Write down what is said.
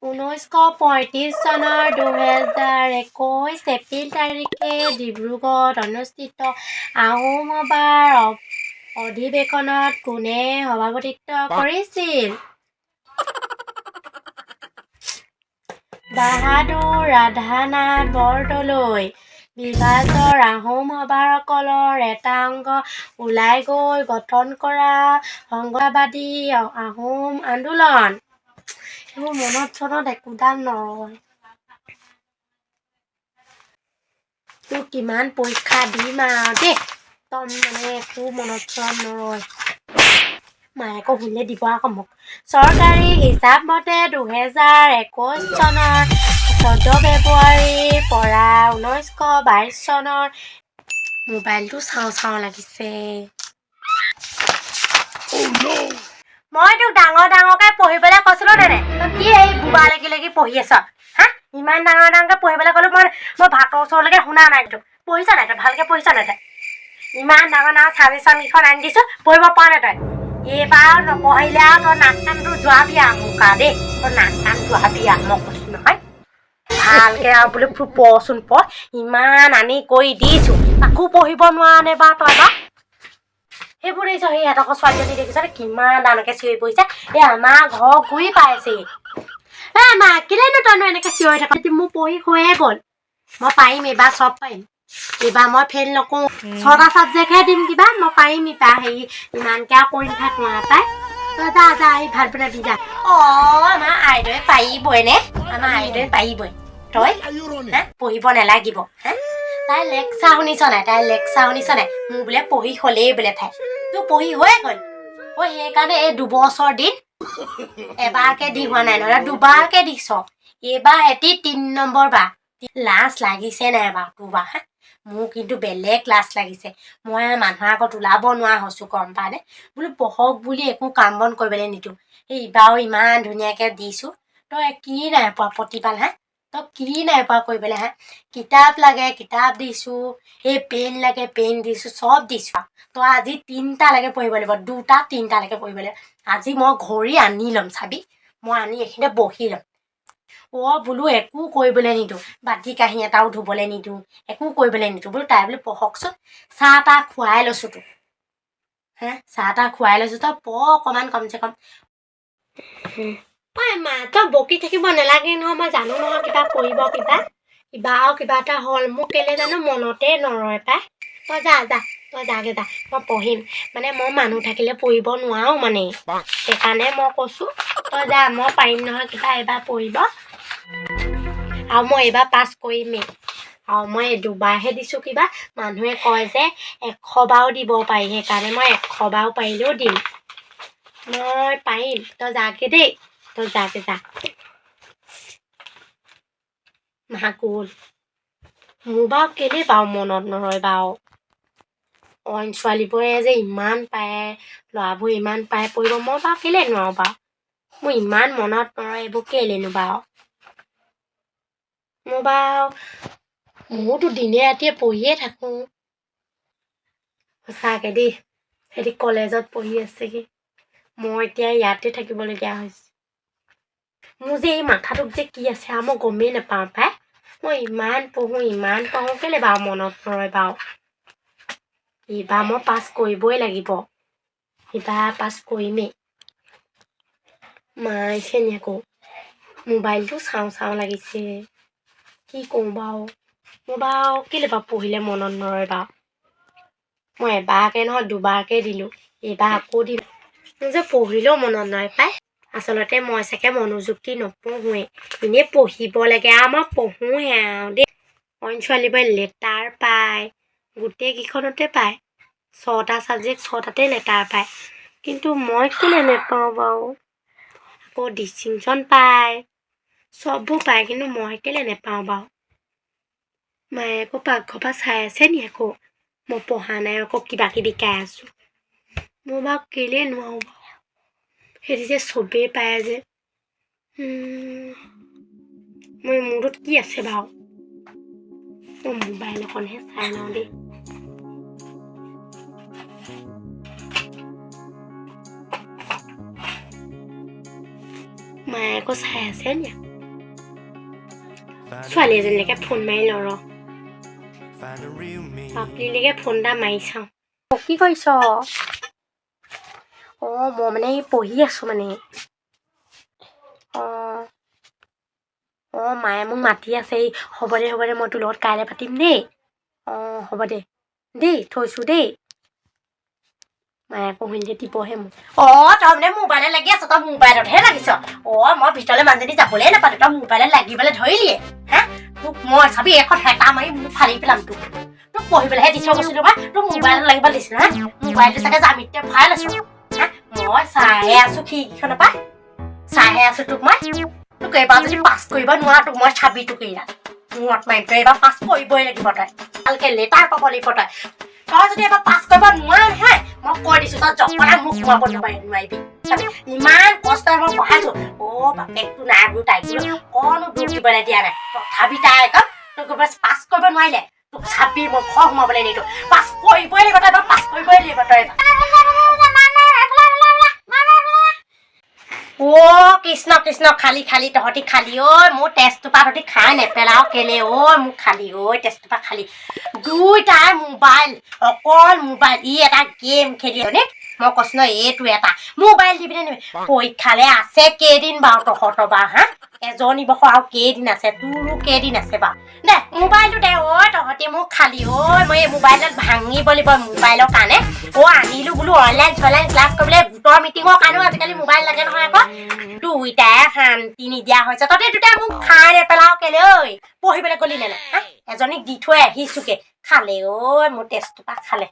1935 চনৰ 2021 এপ্ৰিল তাৰিখে ডিব্ৰুগড়ত অনুষ্ঠিত আহোম সভাৰ অধিৱেশনত কোনে সভাপতিত্ব কৰিছিল? বাহাদুৰ ৰাধানাথ বৰদলৈ। বিভাজৰ আহোম সভাসকলৰ এটা অংশ ওলাই গৈ গঠন কৰা সংঘবাদী আহোম আন্দোলন। এইবোৰ মনত চনত একোডাল নৰয়। তোৰ কিমান পৰীক্ষা দিম আৰু দেই, একদম মানে একো মনত চনত নৰয়। মায়ে আকৌ শুনিলে দিব আকৌ মোক। চৰকাৰী হিচাপ মতে 2021 চনৰ 14 ফেব্ৰুৱাৰীৰ পৰা 1922 চনৰ। মোবাইলটো চাওঁ চাওঁ লাগিছে। মই তোক ডাঙৰ ডাঙৰকে পঢ়িবলৈ কৈছিলো নে নাই? তই কি এই বোবা লাগি লাগি পঢ়ি আছ হা? ইমান ডাঙৰ ডাঙৰকে পঢ়িবলৈ ক'লো, মই ভাতৰ ওচৰলৈকে শুনা নাই তোক। পঢ়িছ নাই তই? ভালকে পঢ়িছ নাই তই? ইমান ডাঙৰ ডাঙৰ ছাজেশ্যন কেইখন আনি দিছো, পঢ়িব পৰা নাই তই। এইবাৰ নপঢ়িলে আৰু তই নাক কাণটো যোৱাবি আৰু মোক আৰু দেই। তই নাক কাণ যোৱাবি আৰু, মই কৈছো নহয়। ভালকে আৰু বোলে পঢ়চোন পঢ়, ইমান আনি কৰি দিছো, তাকো পঢ়িব নোৱাৰ নে বাৰু তই? বাৰু সেইবোৰ দেখিছ, সেই সিহঁতৰ ছোৱালীজনী দেখিছ নে, কিমান ডাঙৰকে চিঞৰি পৰিছে। এই আমাৰ ঘৰ গুৰি পাইছেহি। এ মা, কেলেনো তইনো এনেকে চিঞৰি থাক? মোৰ পঢ়ি হৈয়ে গ'ল। মই পাৰিম এইবাৰ, চব পাৰিম এইবাৰ। মই ফেইল নকৰোঁ। ছটা ছাবজেক্টহে দিম কিবা, মই পাৰিম এইবাৰ। হেৰি, ইমানকে আৰু কৰি নাথাকোঁ আৰু পাই। তই যা যা, আহি ভাত বনাবি যা। অ' আমাৰ আইদেৱে পাৰিবই নে? আমাৰ আইদেৱে পাৰিবই। তই হা পঢ়িব নালাগিব হা? তাই লেকচাৰ শুনিছ নাই? তাই লেকচাৰ শুনিছ নাই? মোৰ বোলে পঢ়ি হ'লেই বোলে। তাই তোৰ পঢ়ি হৈয়ে গ'ল। অ' সেইকাৰণে এই 2 বছৰ দিন এবাৰকে দি হোৱা নাই নহয়, দুবাৰকে দিছ। এইবাৰ এটি 3 নম্বৰ বাৰ। লাজ লাগিছে নাই বাৰু তোৰ বা হা? মোৰ কিন্তু বেলেগ লাজ লাগিছে। মই মানুহৰ আগত ওলাব নোৱাৰা হৈছোঁ, গম পানে? বোলো পঢ়ক বুলি একো কাম বন কৰিবলৈ নিদিওঁ। এই ইবাৰো ইমান ধুনীয়াকৈ দিছোঁ, তই কি নাই পোৱা প্ৰতিপাল হা? তই কি নাই পোৱা কৰিবলৈ হা? কিতাপ লাগে, কিতাপ দিছোঁ। এই পেন লাগে, পেন দিছোঁ, চব দিছোঁ। তই আজি 3টালৈকে পঢ়িব লাগিব, 2টা 3টালৈকে পঢ়িব লাগিব। আজি মই ঘড়ী আনি ল'ম, চাবি। মই আনি এইখিনিতে বহি ল'ম। অ' বোলো একো কৰিবলৈ নিদিওঁ, বাতি কাঁহী এটাও ধুবলৈ নিদিওঁ, একো কৰিবলৈ নিদিওঁ। বোলো তাই বোলো পঢ়কচোন। চাহ তাহ খুৱাই লৈছোঁ তোক হে, চাহ তাহ খুৱাই লৈছোঁ, তই পঢ় অকণমান কমচে কম। ঐ মা, তই বকি থাকিব নালাগে নহয়। মই জানো নহয় কিবা কৰিব, কিবা কিবা আৰু কিবা এটা হ'ল। মোক কেলে জানো মনতে নৰয় পাই। তই যা যা, তই যাগে যা, মই পঢ়িম। মানে মই মানুহ থাকিলে পঢ়িব নোৱাৰোঁ মানে, সেইকাৰণে মই কৈছোঁ তই যা। মই পাৰিম নহয় কিবা এইবাৰ পঢ়িব। আৰু মই এইবাৰ পাছ কৰিমেই। আৰু মই দুবাৰহে দিছোঁ কিবা। মানুহে কয় যে 100 বাৰো দিব পাৰি, সেইকাৰণে মই 100 বাৰো পাৰিলেও দিম। মই পাৰিম, তই যাগে দেই, তই যাগে যা। মা গ'ল। মোৰ বাৰু কেলে বাৰু মনত নৰয় বাৰু? অইন ছোৱালীবোৰে যে ইমান পাৰে, ল'ৰাবোৰে ইমান পাৰে পঢ়িব, মই বাৰু কেলে নোৱাৰোঁ বাৰু? মোৰ ইমান মনত নৰয় এইবোৰ কেলেনো বাৰু? মোৰ বাৰু মোৰতো দিনে ৰাতিয়ে পঢ়িয়ে থাকোঁ। সঁচাকৈ দেই, সিহঁতি কলেজত পঢ়ি আছেগৈ, মই এতিয়া ইয়াতে থাকিবলগীয়া হৈছে। মোৰ যে এই মাথাটোত যে কি আছে আৰু মই গমেই নাপাওঁ পাই। মই ইমান পঢ়োঁ, ইমান পঢ়োঁ, কেলে বাৰু মনত নৰয় বাৰু? এইবাৰ মই পাছ কৰিবই লাগিব, এইবাৰ পাছ কৰিমেই। মা আহিছে নি আকৌ? মোবাইলটো চাওঁ চাওঁ লাগিছে। কি কৰোঁ বাৰু মোৰ? বাৰু কেলে বাৰু পঢ়িলে মনত নৰয় বাৰু? মই এবাৰকে নহয়, দুবাৰকে দিলোঁ, এইবাৰ আকৌ দিম। মোৰ যে পঢ়িলেও মনত নৰয় পাই। আচলতে মই চাগে মনোযোগ দি নপঢ়োৱেই, এনেই পঢ়িব লাগে আৰু মই পঢ়োঁহে আৰু দেই। অইন ছোৱালীবোৰে লেটাৰ পায়, গোটেইকেইখনতে পায়, ছটা ছাবজেক্ট ছটাতে লেটাৰ পায়, কিন্তু মই কেলৈ নেপাওঁ বাৰু? আকৌ ডিষ্টিংশ্যন পায়, চববোৰ পায়, কিন্তু মই কেলৈ নেপাওঁ বাৰু? মায়ে আকৌ পাকঘৰৰ পৰা চাই আছে নি আকৌ? মই পঢ়া নাই, আকৌ কিবা কিবি গাই আছোঁ। মই বাৰু কেলৈ নোৱাৰোঁ বাৰু? সিহঁতি যে চবেই পায় যে। মই মূৰটোত কি আছে বাৰু? মই মোবাইল অকণহে চাই লওঁ দেই। মায়ে আকৌ চাই আছে নি? ছোৱালী এজনীলৈকে ফোন মাৰি লওঁ ৰ। পাপলিলৈকে ফোন এটা মাৰি চাওঁ। অ, কি কৰিছ? অঁ, মই মানে এই পঢ়ি আছোঁ মানে। অঁ অঁ মায়ে মোক মাতি আছে। এই হ'ব দে, হ'ব দে, মই তোৰ লগত কাইলৈ পাতিম দেই। অঁ, হ'ব দে দেই, থৈছোঁ দেই। মায়ে আকৌ শুনিলে দিবহে মোক। অঁ, তই মানে মোবাইলত লাগি আছ? তই মোবাইলতহে লাগিছ? অঁ, মই ভিতৰলৈ মানুহজনী যাবলৈয়ে নাপালোঁ, তই মোবাইলত লাগিবলৈ ধৰিলিয়ে। হা, তোক মই চাবি, এখন হেতা মাৰি মোক ফালি পেলাম। তোক পঢ়িবলৈহে দি থৈ গৈছিলো বা তোক মোবাইলত লাগিব দিছিলো? হা, মোবাইলটো চাগে জামিতে ভৰাই লৈছ। হা, মই চাইহে আছো, খিৰিকীখনৰ পৰা চাইহে আছো তোক মই। তোক এইবাৰ যদি পাছ কৰিব নোৱাৰ, তোক মই চাবি, তোক এইডাল মূৰত মাৰিম। তই এইবাৰ পাছ কৰিবই লাগিব, তই ভালকে লেটাৰ পাব লাগিব। তই যদি এবাৰ পাছ কৰিব নোৱাৰ নহয়, মই কৈ দিছো, তই জপনা মোক সোমাব নোৱাৰিবি। চাবি, ইমান কষ্টৰে মই পঢ়াইছো। অ' বাপেকটো নাই বোলো, তাইক বোলো অকণো দুখ দিবলৈ দিয়া নাই, তথাপি তাই একদম তোক এবাৰ পাছ কৰিব নোৱাৰিলে, তোক চাবি মই ঘৰ সোমাবলৈ নিদিওঁ। পাছ কৰিবই লাগিব তই এবাৰ, পাছ কৰিবই লাগিব তই এবাৰ। অ' কৃষ্ণ কৃষ্ণ, খালি খালি তহঁতি খালি। ঐ, মোৰ তেজটোপা তহঁতি খাই নেপেলাও কেলে? ঐ, মোক খালি, ঐ, তেজটোপা খালি। দুইটাই মোবাইল, অকল মোবাইল। ই এটা গেম খেলি নে? মই কৈছো ন, এইটো এটা মোবাইল দি পিনে নিবি। পৰীক্ষালে আছে কেইদিন বাৰু তহঁতৰ বাৰু? হা, এজনী বস আৰু কেইদিন আছে? তোৰো কেইদিন আছে বাৰু? দে মোবাইলটো দে। ঐ, তহঁতি মোক খালি। ঐ, মই এই মোবাইলত ভাঙিব লাগিব মোবাইলৰ কাৰণে। অ' আনিলো বোলো অনলাইন চনলাইন ক্লাছ কৰিবলৈ, গোটৰ মিটিঙৰ কাৰণেও আজিকালি মোবাইল লাগে নহয় আকৌ। দুইটাই শান্তি নিদিয়া হৈছে। তহঁতি দুটাই মোক খাই নেপেলাও কেলে? ঐ, পঢ়িবলৈ গ'লি নে নাই? হা, এজনীক দি থৈ আহিছোগে। খালে ঐ, মোৰ তেজটোপা খালে।